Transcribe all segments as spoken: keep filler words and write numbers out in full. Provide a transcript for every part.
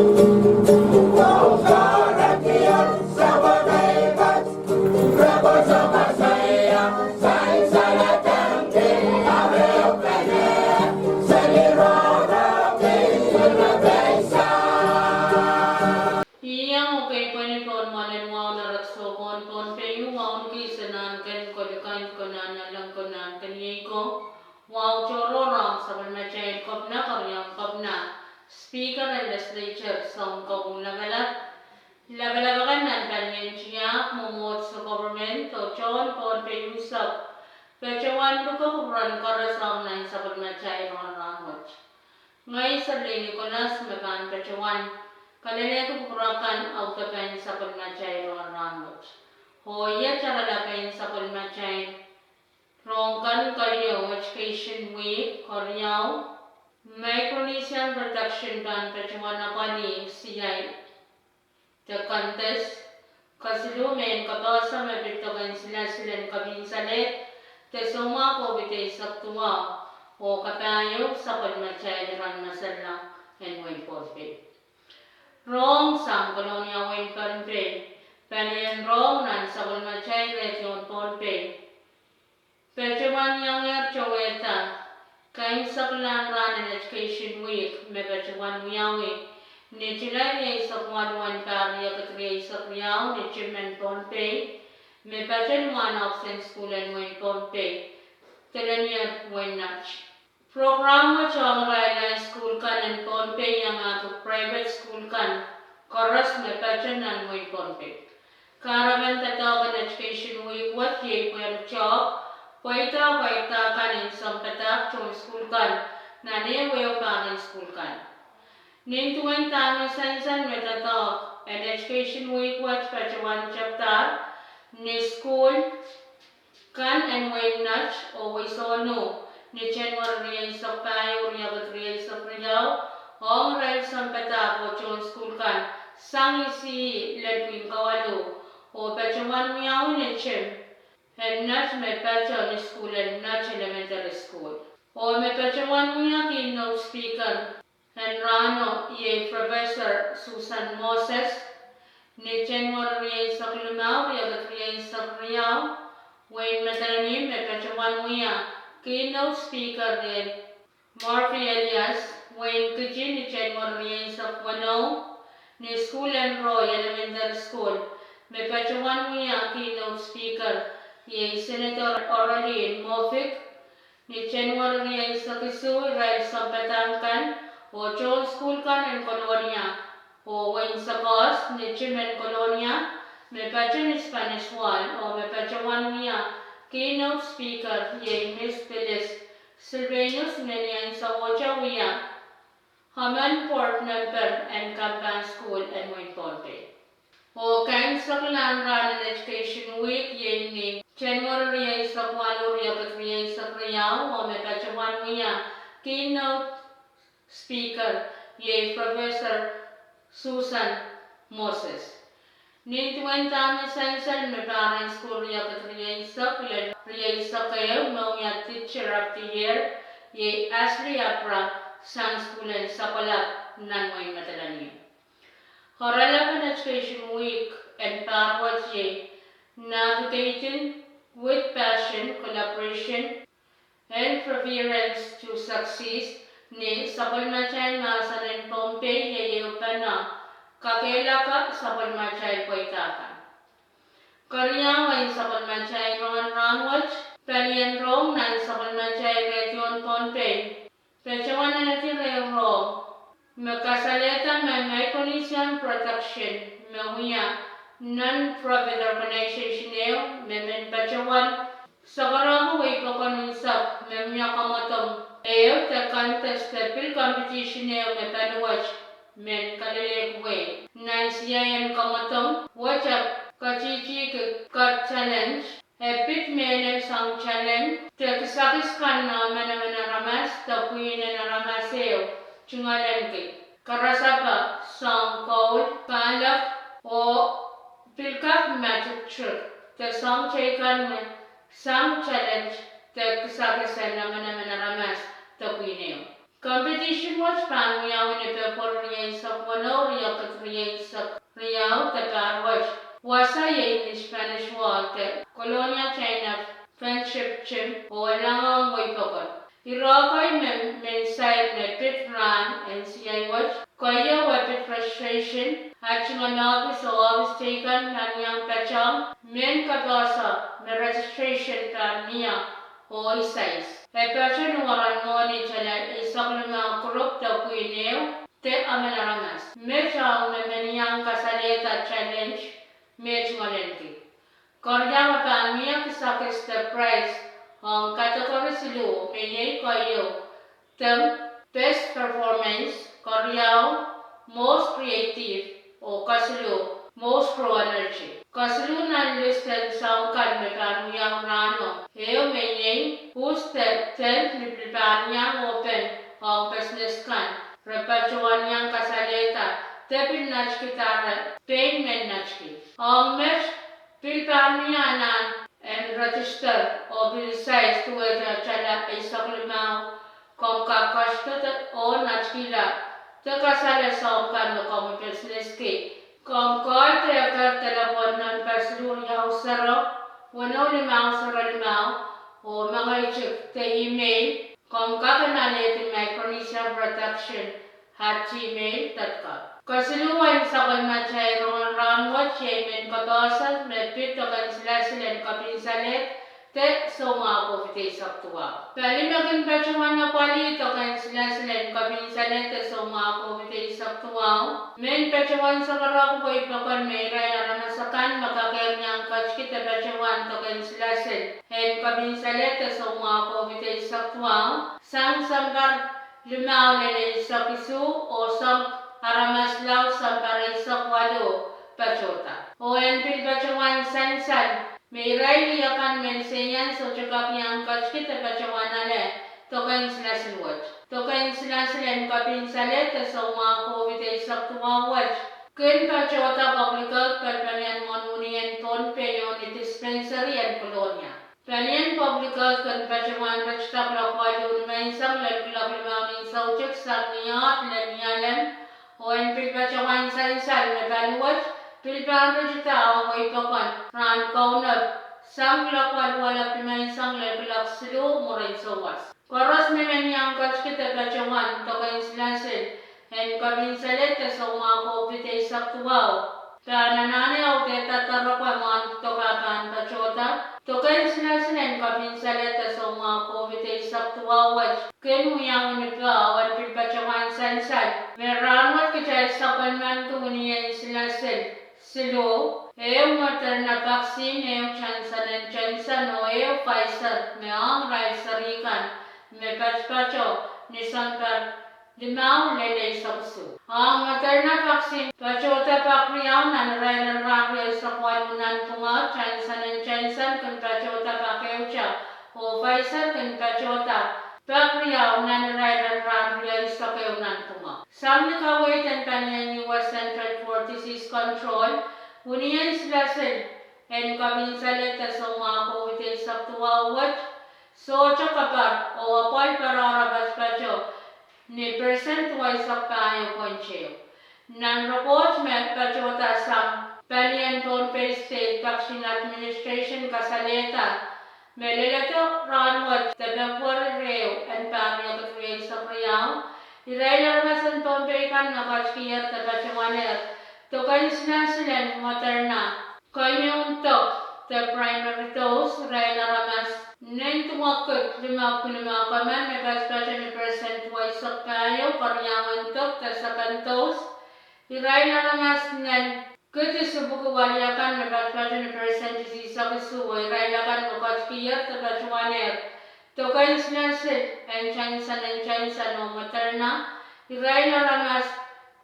Iang ekei pwehn pohn mwoalen wahu nan rehn soh pohn Pohnpei, wahu ni kis en nahnken, kolokol, konehng nanleng, konehng keniei ko, wahu tohrohr ong sapwellimatail Kepina, Keriaun Kepina, Speaker en Legislature, Sounkopwung Lapalap, lapalap akan nan palien tiahk, mwomwohdiso, government, oh tohn Pohnpei unsek, patohwan pwukoa kupwuren koaros ong nan sapwellimatail rohng rahnwet. Ngehi Serlin Nicholas me pahn patohwan kalelehki kupwur akan audepen sapwellimatail rohng rahnwet. Oh iet oaralap en sapwellimatail rohng kan keieu: Education Week, keriau, Micronesian Production pahn patohwan apwalih siai de contest, kesiluh mehn kapehse me pid doken silasil en kepin salehd de soumwahu COVID eisek duwau, oh kapahieu sapwellimatail iren masalla en wehin Pohnpei. Rohng sang Kolonia wehin Pohnpei, palien rohng nan sapwellimatail rehdion Pohnpei, patohwan iangehr towehda kaimwiseklahn rahn en Education Week me patohwan wiawi ni Sulai rieisek waluh en pahr riekid rieisek riau ni timen Pohnpei, me patohwan mwahnopsen sukuhl en wehin Pohnpei, Delanier Wein Nett. Prokram wet ong irail nan sukuhl kan en Pohnpei iangahki private sukuhl kan koaros me patoh nan wehin Pohnpei. Kahrepen doadoahk en Education Week wet iei pwehn tohk pweida pweida kan en sounpadahk tohn sukuhl kan nan ehu ehu pahr en sukuhl kan. Nin duwen dahme sansal me doadoahk en Education Week wet patohwan tepdahr ni sukuhl kan en wehin Nett oh Wesohnu ni January rieisek pahieu, riekid rieisek riau, ong irail sounpadahk oh tohn sukuhl kan sang Isih lel pwihn kawaluh, oh patohwan wiawi ni tim en Nett me patoh ni sukuhl en Nett Elementary School. Oh me patohwan wia keynote speaker en rahno iei Professor Susan Moses, ni January rieisek limau, riekid rieisek riau, wehin Madolenihmw, me patohwan wia keynote speaker iei Murphy Elias, wehin Kiti, ni January rieisek weneu, ni sukuhl en Roy Elementary School, me patohwan wia keynote speaker iei Senator Orolin Moffitt, ni January rieisek isuh, irail sounpadahk kan oh tohn sukuhl kan en Kolonia oh wehin Sekos ni tim en Kolonia, me patoh ni Spanish Wall, oh me patohwan wia keynote speaker iei Miss Phyllis Sylvanus, me ni ansouohte wia emen board member en kampahn sukuhl en wehin Pohnpei. Oh kaimwiseklahn rahn en Education Week iei ni January rieisek waluh, riekid rieisek riau, oh me patohwan wia keynote speaker iei Professor Susan Moses. Nin duwen dahme sansal me pahr en sukuhl riekid rieisek lel rieisek ehu me wia Teacher of the Year iei Ashley Abra, sang sukuhl en Sapwalap nan wehin Madolenihmw. Oaralap en Education Week en pahr wet iei Navigating with Passion, Collaboration and Perseverance to Succeed, ni sapwellimatail mahsen en Pohnpei iei ehupene: Kakehlaka sapwellimatail pweida kan. Keriau en sapwellimatail rohng rahnwet, palien rohng nan sapwellimatail rehdion Pohnpei, patohwan alehdi reh rohng me kasalehda me Micronesian Production, me wia non-profit organization ehu me men patohwan sakarahki wei pokon unsek me mie kamwadong ehu de contest de pil competition ehu me pali wet men kalelehki wehi. Nan siaien kamwadong wet e ketihtihki Cut Challenge, e pid mehlel sang challenge de kisakis kan me emenemen aramas de pwihn en aramas ehu tungoalenki, karasapa, soahng koul, kahlap, oh pil kak magic trick de soahng teikan me sang challenge de kisakis en emenemen aramas de pwihn ehu. Competition wet pahn wiawi ni Pwehpwuo rieisek weneu, riekid rieisek riau, de pahr wet wasa iei Miss Spanish World de Kolonia China Friendship Gym oh Langong, Weipokon. Ire kei me men sair me pid rahn en siai wet, keieun me pid registration atingin ohpis oh ohpis teikan nan iang patohng mehn kapehse me registration pahn mie oh isais. E patohwan ni weren mwohni tala eisek limau group de pwihn ehu de emen aramas. Met ong me men iang kasalehda challenge met ngelenki. Keriau, e pahn mie kisakis de prize ong category siluh, me iei keieun, them, best performance, keriau, most creative, oh kesiluh, most raw energy. Kesiluh nan list en soahng kan me pahn wiawi rahno ehu me iei who's the tenth, ni pil pahn iang open ong business kan, re patohwan iang kasalehda de pil natikihda re pein men natikihda. Ong met pil pahn mie anahn en register oh pil isais duwehte tala eisek limau, komw kak ketido oh natikihla de kasale soahng kan me komwi businesski. Komw call de eker delepwohn nempe siluh riau sero, weneu limau sero limau, oh mengeitik de email. Komw kak alehdi Micronesia Production at gmail dot com. Kesiluhwen sapwellimatail rongen rahn wet iei mehn kapehse me pid doken silasil en kepinsalehd de soumwahu COVID eisek duwau. Pali me kin patohwan apwalih doken silasil en kepinsalehd de soumwahu COVID eisek duwau, mehn patohwan sakarako Weipokon, me irail aramas akan me kakehr iang ketiki de patohwan doken silasil en kepinsalehd de soumwahu COVID eisek duwau, sang sounpar limau lel eisek isuh oh soang aramas laud sounpar eisek waluh patohda. Oh en pil patohwan sansal me irail wia kan me seian sohte kak iang ketiki de patohwan ale doken silasil wet. Doken silasil en kepinsalehd de soumwahu COVID eisek duwau wet kin patohda Public Health, palien mwohn Unien Pohnpei oh ni dispensary en Kolonia. Palien Public Health kin patohwan ritida kuloak waluh nimenseng lel kuloak limau ni soutik sang ni oahd lel ni alem. Oh en pil patohwan sansal me pali wet pil pahn ritida ong Weipokon rahn kaunop sang kuloak waluh elep nimenseng lel kuloak siluh mwurin souwas. Koaros me men iang ketiki de patohwan doken silasil en kepinsalehd de soumwahu COVID eisek duwau pahn anahne audehda doaropwe mwahnpoadoka pahn patohda. Doken silasil en kepinsalehd de soumwahu COVID eisek duwau wet kin wiawi ni pahr. Oh en pil patohwan sansal me rahn wet kitail sapwellimaniki unien silasil siluh, ehu Moderna vaccine, ehu Johnson and Johnson, oh ehu Pfizer, me ong irail seri kan me patopato ni sounpar limau lel eisek isuh. Ong Moderna vaccine patohda pak riau nan irail en rahn rieisek waluh nanpwungara, Johnson and Johnson kin patohda pak ehute, oh Pfizer kin patohda pak riau nan irail en rahn rieisek ehu nanpwungara. Sang ni kaweid en palien U S Centers for Disease Control, unien silasil en kepinsalehd de soumwahu COVID eisek duwau wet sohte kapar oh apwal patohdo patopato ni percent duweisek pahieu point ehu. Nan report me patohda sang palien Pohnpei State Vaccine Administration kasalehda me leledo rahn wet de Pwehpwuo riau en pahr riekid rieisek riau, irail aramas en Pohnpei kan me ketikihier de patohwanehr doken silasil en Moderna, keieun dok de primary dose, irail aramas nin duwakid limepwukat limepwukat emen me patopato ni percent duweisek pahieu. Keriaun dok de second dose, irail aramas nin kid isipwiki weliakan me patopato ni percent isihsek isuh, oh irail akan me ketikihier de patohwanehr doken silasil en Johnson and Johnson oh Moderna, irail aramas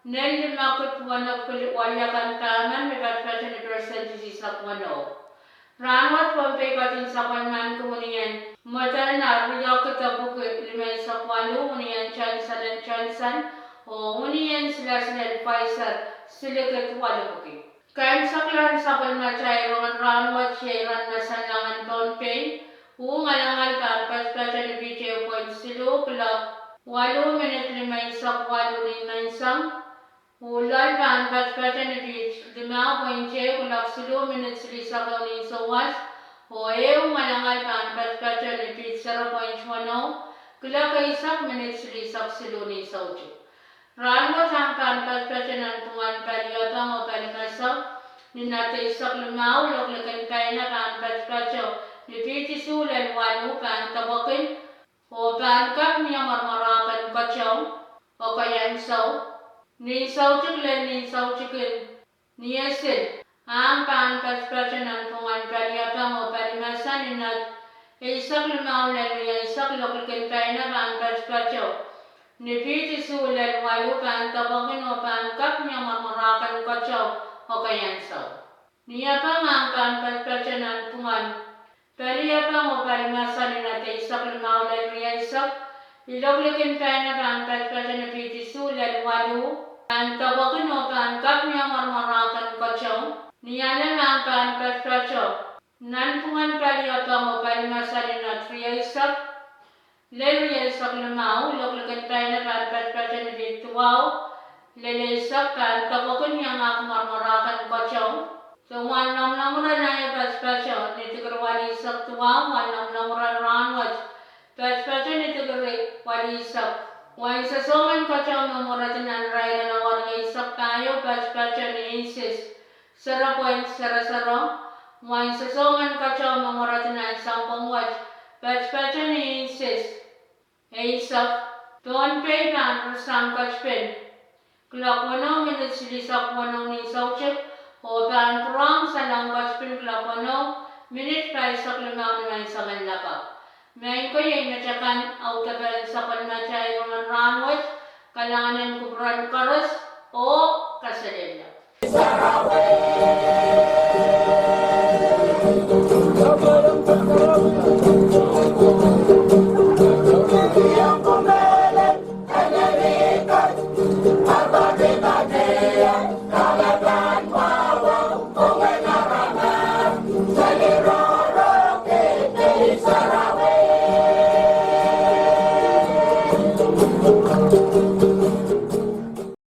nin limekid wenepwiki weliakan pahmen me patopato ni percent isihsek weneu. Rahn wet Pohnpei ketin sapwellimaniki unien Moderna riekid epwiki limeisek waluh, unien Johnson and Johnson, oh unien silasil en Pfizer silikid waluhpwiki. Kaimwiseklahn sapwellimatail rongen rahn wet iei iren masanlahngen Pohnpei, uh ngalangal pahn patopato ni pitohwan siluh kuloak waluh minit limeisek waluh ni menseng. Uh loal pahn patopato ni piht limau point ehu kuloak siluh minit silihsek ehu ni souwas, oh ehu ngalangal pahn patopato ni piht sero point weneu kuloak eisek minit silihsek siluh ni soutik. Rahnwet ahng pahn patopato nanpwungen pali epeng oh pali mese, ni knot eisek limau. Lokolok en paina pahn patopato ni piht isuh lel waluh, pahn depwekin oh pahn kak mie mwarmwarahken keteu oh keieu ansou. Ni soutik lel ni soutikin ni esil ahng pahn patopato nanpwungen pali epeng oh pali mese ni knot eisek limau lel rieisek. Lokolok en paina pahn patopato ni piht isuh lel waluh, pahn depwekin oh pahn kak mie mwarmwarahken keteu oh keieu ansou. Ni epeng ahng pahn patopato nanpwungen pali epeng oh pali mese ni knot eisek limau lel rieisek. Lokolok en paina pahn patopato ni piht isuh lel waluh, pahn depwekin oh pahn kak mie mwarmwarahken keteu. Ni alem ahng pahn patopato nanpwungen pali epeng oh pali mese ni knot rieisek lel rieisek limau. Lokolok en paina pahn patopato ni piht duwau lel eisek, pahn depwekin iangahki mwarmwarahken keteu. Soangen lomwlomwuren aio patopato ni dikiri walihsek duwau, soangen lomwlomwuren rahnwet patopato ni dikiri walihsek. Wain sosongen keteu me mweredi nan irail en awa rieisek pahieu patopato ni inches sero point sero sero. Wain sosongen keteu me mweredi nan sounpwong wet patopato ni inches eisek. Pohnpei pahn risang ketipin kuloak weneu minit silihsek weneu ni soutik, oh pahn pwurehng salong ketipin kuloak weneu minit pahisek limau ni menseng en lakapw. Maing ko, iei met akan audepen sapwellimatail rongen rahnwet. Kalahngan en kupwuren koaros oh kaselehlie.